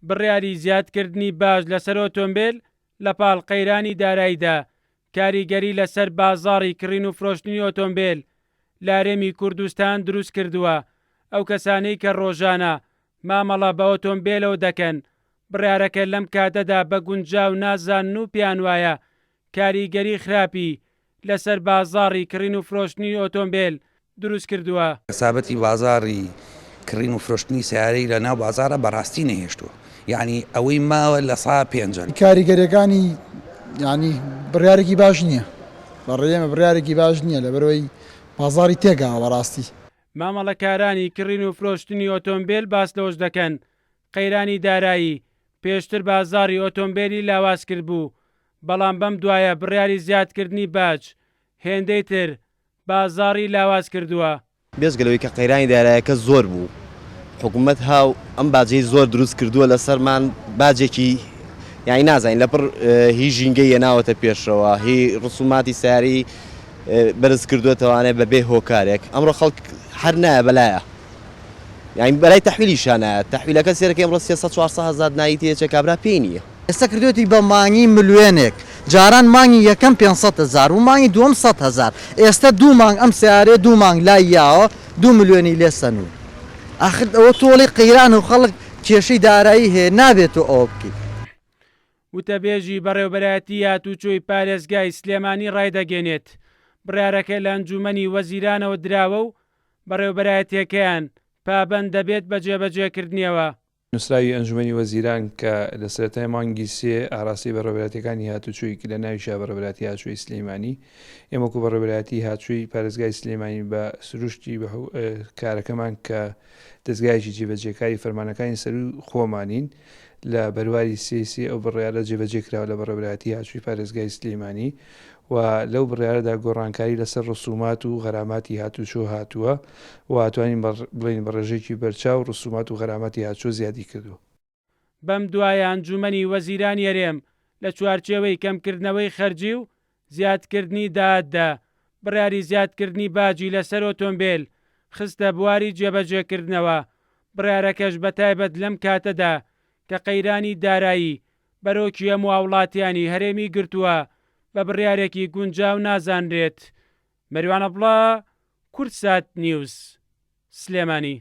بڕیاری زیادکردنی باج لەسەر ئۆتۆمبێل لەپاڵ قەیرانی داراییدا کاریگەری لەسەر بازاڕی کڕین و فرۆشتنی ئۆتۆمبێل لە هەرێمی کوردستان دروستکردووە، ئەو کەسانەی کە ڕۆژانە مامەڵە بە ئۆتۆمبێلەوە دەکەن بڕیارەکە لەم کاتەدا بە گونجاو نازانن و پێیانوایە کاریگەری خراپی لەسەر بازاڕی کڕین و فرۆشتنی ئۆتۆمبێل دروستکردووە. کەسابەتی بازاڕی کڕین و فرۆشتنی سەیارەی لە ناو بازاڕا بە ڕاستی نەهێشتووە یەعنی ئەوەی ماوە لە سا پێنجە. کاریگەریەکانی یانی بڕیارێکی باش نییە بە ڕێی ئێمە بڕیارێکی باش نییە لەبەرئەوەی بازاڕی تێکاوە بەڕاستی. مامەڵەکارانی کڕین و فرۆشتنی ئۆتۆمبێل باس لەوەش دەکەن، قەیرانی دارایی پێشتر بازاڕی ئۆتۆمبێلی لاواز کردبوو، بەڵام بەم دوایە بڕیاری زیادکردنی باج هێندەی تر بازاڕی لاواز کردووە. بێجگە لەوەی کە قەیرانی دارایەکە زۆر بوو، حکومەت هاو ئەم باجەی زۆر دروست کردووە لەسەرمان، باجێکی یانی نازانین لەپڕ هی ژینگەی هێناوەتە پێشەوە، هی ڕسوماتی سەیارەی بەرز کردووەتەوانێ بەبێ هۆکارێک، ئەمڕۆ خەڵک هەر نایە بەلایە یانی بەلای تەحویلیشا نایە، تەحویلەکە سێرەکەی ئەمڕۆ 300 400 هەزار دناری تێچێ کابرا پێی نییە. ئێستا کردوێتی بە مانگی ملوێنێک جاران مانگی یەکەم 500 هەزار و مانگی دووەم 100 هەزار ئێستا دوو مانگ ئەم سەیارەیە دوو مانگ لای یاوە دوو ملیۆنی لێ سەنوون ئاخر ئەوە تۆڵی قەیران و خەڵک کێشەی دارایی هەیە نابێت تۆ ئەوە بکەیت. وتەبێژی بەڕێوبەرایەتی هاتوچۆی پارێزگای سلێمانی ڕایدەگەێنێت، بڕیارەکە لە ئەنجومەنی وەزیرانەوە دراوە و بەڕێوبەرایەتیەکەیان پابەند دەبێت بە جێبەجێکردنیەوە. نووسراوی ئەنجومەنی وەزیران کە لە سەرەتای مانگی سێ ئاراستەی بەڕێوەبەرایەتیەکانی هاتوچۆی لە ناویشا بەڕێوەبەرایەتی هاتوچۆی سلێمانی ئێمە وەکو بەڕێوەبەرایەتی هاتوچۆی پارێزگای سلێمانی بە سروشتی بە کارەکەمان کە دەزگایەکی جێبەجێکاری فەرمانەکانی سەروو خۆمانین لە بەرواری سێ سێ ئەو بڕیارە جێبەجێ کراوە لە بەڕێوەبەرایەتی هاتوچۆی پارێزگای سلێمانی و لەو بڕیارەدا گۆڕانکاری لەسەر ڕسومات و غەراماتی هاتوچۆ هاتووە و ئەتوانین بڵێین بە ڕێژەیەکی بەرچاو ڕسومات و غەراماتی هاتوچۆ زیادی کردووە. بەم دوایە ئەنجوومەنی وەزیرانی هەرێم لە چوارچێوەی کەمکردنەوەی خەرجی و زیادکردنی داهاتدا، بڕیاری زیادکردنی باجی لەسەر ئۆتۆمبێل خستە بواری جێبەجێکردنەوە، بڕیارەکەش بەتایبەت لەم کاتەدا کە قەیرانی دارایی بەرۆکی هەموو هاوڵاتیانی هەرێمی گرتووە بە بڕیارێکی گونجاو نازانرێت. مەریوان عەبدوڵا، کوردسات نیوز، سلێمانی.